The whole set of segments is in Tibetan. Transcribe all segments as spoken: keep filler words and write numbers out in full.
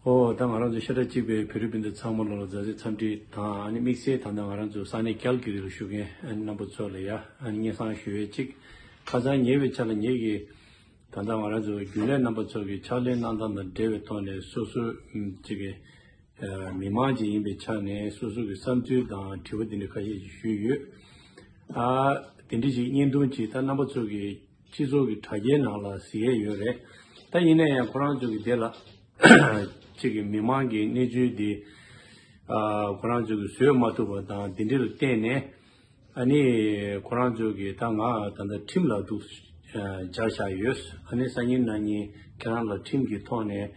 ཨོ་ད་ང་རང་ཚོ་ཤ་ཁྲག་གཅིག་པའི་བོད་རིགས་སྤུན་ཟླ་ཚང་མ་ལོ་ལ་མཛའ་བརྩེ་འཚམས་འདྲི་དང་ཨ་ནི་དམིགས་བསལ་ད་ལྟ་ང་རང་ཚོ་ས་གནས་ཀལ་ཀི་རི་ལ་བཞུགས་མཁན་ཨ་ནི་རྣམ་པ་ཚོ་ལ་ཡ་ཨ་ནི་སྙན་སེང་ཞུ་ཡས་གཅིག་ཁ་སང་ཉེ་བའི་ཆར་ལ་ངེད་ཀྱི་ད་ལྟ་ང་རང་ཚོ་རྒྱུན་ལས་རྣམ་པ་ཚོ་གི་ཕྱག་ལས་གནང་སྟངས་དང་འབྲེལ་བའི་ཐོག་ནས་སོ་སོ་ཨམ་གཅིག་གི་ཨ་མི་མང་ཅིག་ཡིན་པའི་ཆ་ནས་སོ་སོ་གི་བསམ་ཚུལ་དང་དྲི་བ་འདི་འདྲ་ཁ་ཤས་ཤིག་ཞུས་ཡོད། ཨ་དེ་འདྲ་ཞིག་བརྙན་ཐུང་ཅིག་ད་རྣམ་པ་ཚོ་གི་སྤྱི་ཚོགས་ཀྱི་དྲ་རྒྱའི་ནང་ལ་གཟིགས་ཡས་ཡོད་རེད། ད་ཡིན་ན་ཡང་ཁོ་རང་ཚོ་གི་དེ་ལ་གཅིག་གི་མི་མང་གི་གནས་ཚུལ་འདི་ཨ་ཁོ་རང་ཚོ་གི་བཟོད་མ་ཐུབ་པ་དང་དེ་འདྲ་ལ་བརྟེན་ནས་ཨ་ནི་ཁོ་རང་ཚོ་གི་ད་ང་ད་ལྟ་ཁྲིམས་ལ་འདུག་སྦྱར་བཞག་ཡོད། ཨ་ནི་སང་ཉིན་གནངས་ཉིན་ཁྱེད་རང་ལ་ཁྲིམས་ཀྱི་ཐོག་ནས་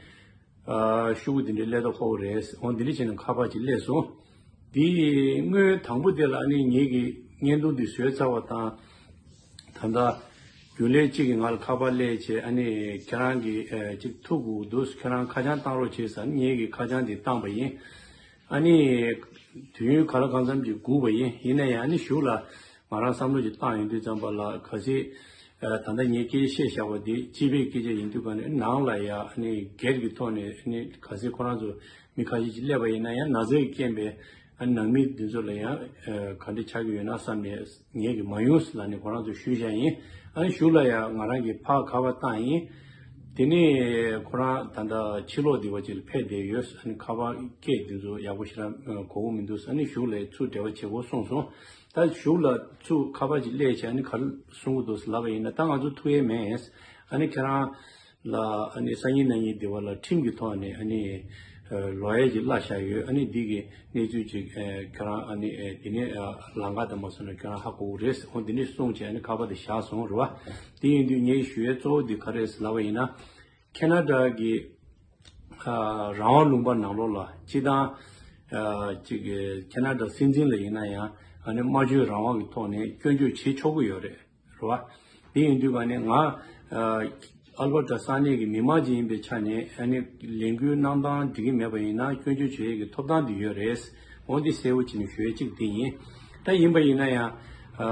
ཨ་ཤོག་གུ་འདི་འདྲའི་སླེབས་དོ་ཁོ་རེད། འོ་འདི་འདྲ་བྱས་ནས་ཁ་པར་ཅིག་སླེབས་སོང་། འདི་སྔོན་དང་པོ་དེ་ལ་ཨ་ནི་ངེད་ཀྱི་བརྙན་ཐུང་འདི་བཟོས་ཚར་བ་དང་། ད་ལྟ་རྒྱུན་ལས་གཅིག་གིས་ང་ལ་ཁ་པར་སླེབས་བྱས་ཨ་ནི་ཁྱེད་རང་གིས་ཨ་ཅིག་ཐུག་དགོས་འདུག་ཁྱེད་རང་ཁ་བྱང་བཏང་རོགས་བྱས་ཟེར་ཨ་ནི་ངེད་ཀྱིས་ཁ་བྱང་འདི་བཏང་པ་ཡིན། ཨ་ནི་དུས་ཡུན་ག་ལ་གང་འཚམ་ཅིག་སྒུག་པ་ཡིན། ཡིན་ན་ཡང་ཨ་ནི་གཞུག་ལ་ང་རང་བསམ་བློ་ཅིག་བཏང་ཡོང་དུས་ཙམ་པ་ལ་གལ་སྲིད་ཨ་ད་ལྟ་ངས་སྐད་ཆ་བཤད་བཞག་པ་འདི་སྤྱི་པའི་སྐད་ཆ་ཡིན་དུས་ག་ནས་ནང་ལ་ཡ་ཨ་ནི་སྒེར་གྱི་ཐོག་ནས་ཨ་ནི་གལ་སྲིད་ཁོ་རང་ཚོ་མི་ཁ་ཤས་ཅིག་སླེབས་པ་ཡིན་ན་ཡང་ན་ཚ་གི་རྐྱེན་པས་ཨ་ནི་ནང་མི་འདི་ཚོ་ལ་ཡང་ཨ་ག་འདྲ་ཆགས་ཀྱི་ཡོད་ན་བསམ་ནས་ངས་ཀྱི་མ་ཡོང་ཟེར་ལབ་ནས་ཁོ་རང་ཚོ་ཞུས་བཞག་ཡིན། ཨ་ནི་གཞུག་ལ་ཡང་ང་རང་གིས་ཕར་ཁ་པར་བཏང་ཡིན། དེ་ནས་ཁོ་རང་ད་ལྟ་ཕྱི་ལོགས་སྡེ་བ་ཅིག་ལ་ཕེབས་བསྡད་ཡོད། ཨ་ནི་ཁ་པར་སྐད་འདི་ཚོ་ཡག་པོ་ཞེ་དྲག་གོ་གི་མི་འདུག་ཨ་ནི་གཞུག་ལ་ཚུར་འབྲེལ་བ་བྱེད་དགོས་གསུངས་སོང་། ད་གཞུག་ལ་ཚུར་ཁ་པར་ཅིག་སླེབས་བྱས་ཨ་ནི་ག་རེ་གསུང་གི་འདུག་ལབ་པ་ཡིན་ན་ད་ང་ཚོ་ཐུག་ཡས་མེད། ཨ་ནི་ཁྱེད་རང་ལ་ཨ་ནི་སང་ཉིན་གནངས་ཉིན་སྡེ་བ་ལ་ཁྲིམས་ཀྱི་ཐོག་ནས་ཨ་ནི་ལོ་ཡས་ཅིག་གླ་བཞག་ཡོད། ཨ་ནི་འདི་གི་གནས་ཚུལ་ཅིག་ཁྱེད་རང་ཨ་ནི་འདི་ནས་ལམ་ཁ་དང་མ་སོང་ན་ཁྱེད་རང་ཧ་གོ་གི་རེད། འོ་འདི་ནས་གསུངས་བྱས་ཨ་ནི་ཁ་པར་དེ་བཞག་སོང་རེད་བ། དེ་ཡིན་དུས་ངས་ཞུ་ཡས་གཙོ་བོ་འདི་ག་རེ་རེད་ལབ་པ་ཡིན་ན། ཁེ་ན་ཌ་གི་ཨ་རང་དབང་ལུང་པ་ནང་ལོགས་ལ་སྤྱི་བཏང་ཨ་ཅིག་གི་ཁེ་ན་ཌ་སྲིད་འཛིན་ལ་ཡིན་ན་ཡང་ཨ་ནི་སྨྲ་བརྗོད་རང་དབང་གི་ཐོག་ནས་སྐྱོན་བརྗོད་བྱེད་ཆོག་གི་ཡོད་རེད་རེད་བ། དེ་ཡིན་དུས་ག་ནས་ང་ཨ་ཨལ་བྷར་ཊ་ས་གནས་ཀྱི་མི་མང་ཅིག་ཡིན་པའི་ཆ་ནས་ཨ་ནི་ལས་འགུལ་གནང་སྟངས་འགྲིག་གི་མེད་པ་ཡིན་ན་སྐྱོན་བརྗོད་བྱེད་ཡས་ཀྱི་ཐོབ་ཐང་དེ་ཡོད་རེད། འོ་འདི་གསལ་བོ་བྱས་ནས་ཞུ་ཡས་གཅིག་དེ་ཡིན། ད་ཡིན་པ་ཡིན་ན་ཡང་ཨ་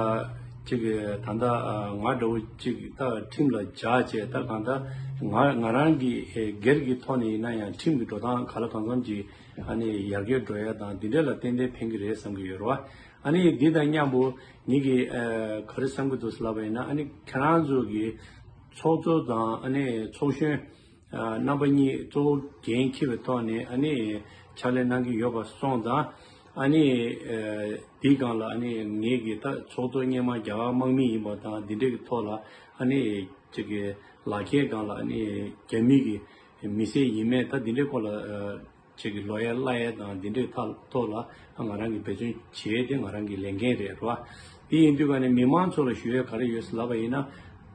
ཅིག་ད་ལྟ་ཨ་ང་འདྲ་བོ་ཅིག་ད་ཁྲིམས་ལ་སྦྱར་བྱས་ད་གང་ལྟར་ང་ང་རང་གི་ཨེ་སྒེར་གྱི་ཐོག་ནས་ཡིན་ན་ཡང་ཁྲིམས་ཀྱི་འགྲོ་སྟངས་ག་ལ་གང་འཚམ་ཅིག་ཨ་ནི་ཡར་རྒྱས་འགྲོ་ཡ་དང་འདི་འདྲ་ལ་ཏན་ཏན་ཕན་གྱི་རེད་བསམ་གྱི་ཡོད་རེད་བ། ཨ་ནི་འདི་དང་མཉམ་པོ་ངེད་ཀྱིས་ཨ་ག་རེ་བསམ་གྱི་འདུག་ལབ་པ་ཡིན་ན་ཨ་ནི་ཁྱེད་རང་ཚོ་གི་ཚོགས་གཙོ་དང་ཨ་ནི་ཚོགས་གཞོན་རྣམ་པ་གཉིས་གཙོ་བོ་འགན་འཁྱེར་བའི་ཐོག་ནས་ཨ་ནི་ཕྱག་ལས་གནང་གི་ཡོད་པ་སོང་ཙང་ཨ་ནི་འདིའི་སྒང་ལ་ཨ་ནི་ངེད་ཀྱི་ད་ཚོགས་གཙོ་སྔོན་མ་རྒྱ་གར་དམག་མི་ཡིན་པ་དང་འདི་འདྲ་གི་ཐོག་ལ་ཨ་ནི་ཅིག་གི་ལག་ཁྱེར་སྒང་ལ་ཨ་ནི་རྒྱ་མི་གི་མི་སེར་ཡིན་མེད་ད་འདི་འདྲའི་སྐོར་ལ་ཅིག་གི་ལོ་ཡ་གླ་ཡ་དང་འདི་འདྲའི་ཐ་ཐོག་ལ་ང་རང་གིས་འབད་བརྩོན་བྱས་ཏེ་ང་རང་གི་ལས་འགན་རེད་རོ། དེ་ཡིན་དུས་ཀ་ནས་མི་མང་ཚོ་ལ་ཞུ་ཡ་ག་རེ་ཡོད་ཟེར་ལབ་པ་ཡིན་ན།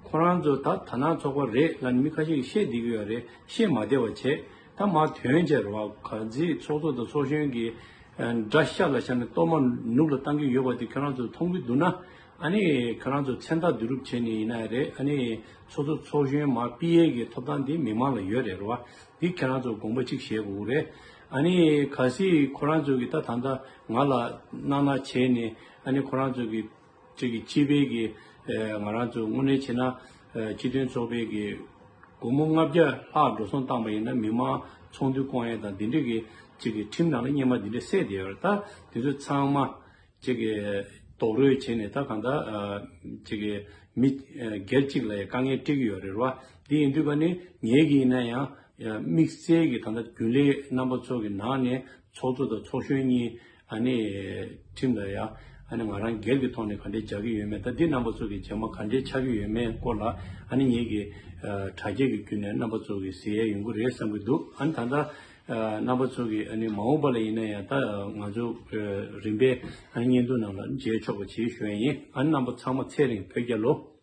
ཁོ་རང་ཚོ་ད་དར་ནག་ཚོགས་པ་རེད་ལབ་ནས་མི་ཁ་ཤས་ཀྱིས་བཤད་བསྡད་ཀྱི་ཡོད་རེད། བཤད་མ་བདེ་བ་བྱས་ད་མར་ཐོན་བྱས་རོ། ག་ཚོད་ཚོགས་གཙོ་དང་ཚོགས་གཞོན་གྱི་དགྲ་ཤ་ལ་བཞག་ནས་གཏོར་མ་ནུབ་ལ་བཏང་གི་ཡོད་པ་དེ་ཁྱོད་རང་ཚོ་མཐོང་གི་འདུག་ན། ཨ་ནི་ཁྱོད་རང་ཚོ་མཚན་རྟགས་བསྡུ་རུབ་བྱས་ནས་ཡིན་ན་རེད། ཨ་ནི་ཚོགས་གཙོ་ཚོགས་གཞོན་མར་ཕུད་ཡས་ཀྱི་ཐོབ་ཐང་དེ་མི་མང་ལ་ཡོད་རེད་རོ། འདི་ཁྱེད་རང་ཚོ་དགོངས་པ་གཅིག་བཞེས་དགོས་རེད། ཨ་ནི་གལ་སྲིད་ཁོ་རང་ཚོ་གིས་ད་ད་ལྟ་ང་ལ་གནང་གནང་བྱས་ནས་ཨ་ནི་ཁོ་རང་ཚོ་གིས་ཅིག་གི་སྤྱི་པའི་གི་ཨ་ང་རང་ཚོ་དངོས་གནས་བྱས་ན་ཨ་སྤྱི་མཐུན་ཚོགས་པའི་གི་སྒོར་མོ་ལྔ་བརྒྱ་ལྷག་འགྲོ་སོང་བཏང་པ་ཡིན་ན་མི་མང་ཚོགས་འདུ་སྐོང་ཡས་དང་འདི་འདྲ་གི་ཅིག་གི་ཁྲིམས་ནང་ལ་སྔོན་མ་འདི་འདྲ་གསལ་བསྡད་ཡོད་རེད། ད་དེ་ཚོ་ཚང་མ་ཅིག་གི་རྡོག་རོལ་བྱས་ནས་ད་གང་ལྟར་ཨ་ཅིག་གི་མི་ཨ་སྒེར་གཅིག་ལ་ཡང་དཀའ་ངལ་སྤྲད་ཀྱི་ཡོད་རེད་རོ། དེ་ཡིན་དུས་ཀ་ནི་ངེད་ཀྱི་ཡིན་ན་ཡང་དམིགས་བསལ་གྱི་ད་ལྟ་རྒྱུན་ལས་རྣམ་པ་ཚོ་གི་ནང་ནས་ཚོགས་གཙོ་དང་ཚོགས་གཞོན་གཉིས་ཨ་ནི་ཁྲིམས་ལ་ཡང་ཨ་ནི་ང་རང་སྒེར་གྱི་ཐོག་ནས་ག་འདྲས་བྱ་གི་ཡོད་མེད་ད་འདི་རྣམ་པ་ཚོ་གི་རྗེས་མ་ག་འདྲས་ཆགས་ཀྱི་ཡོད་མེད་སྐོར་ལ་ཨ་ནི་ངེད་ཀྱི་ཨ་དྲ་རྒྱ་གི་བརྒྱུད་ནས་རྣམ་པ་ཚོ་གི་གཟིགས་ཡས་ཡོང་གི་རེད་བསམ་གྱི་འདུག་ཨ་ནི་ད་ལྟ་ཨ་རྣམ་པ་ཚོ་གིས་ཨ་ནི་མ་འོངས་པ་ལ་ཡིན་ན་ཡང་ད་ང་ཚོ་ཨ་རིམ་པས་ཨ་ནི་བརྙན་ཐུང་ནང་ལ་མཇལ་ཆོག་པ་བྱེད་ཞུ་ཡ་ཡིན། ཨ་ནི་རྣམ་པ་ཚང་མ་ཚེ་རིང་བོད་རྒྱལ་ལོ།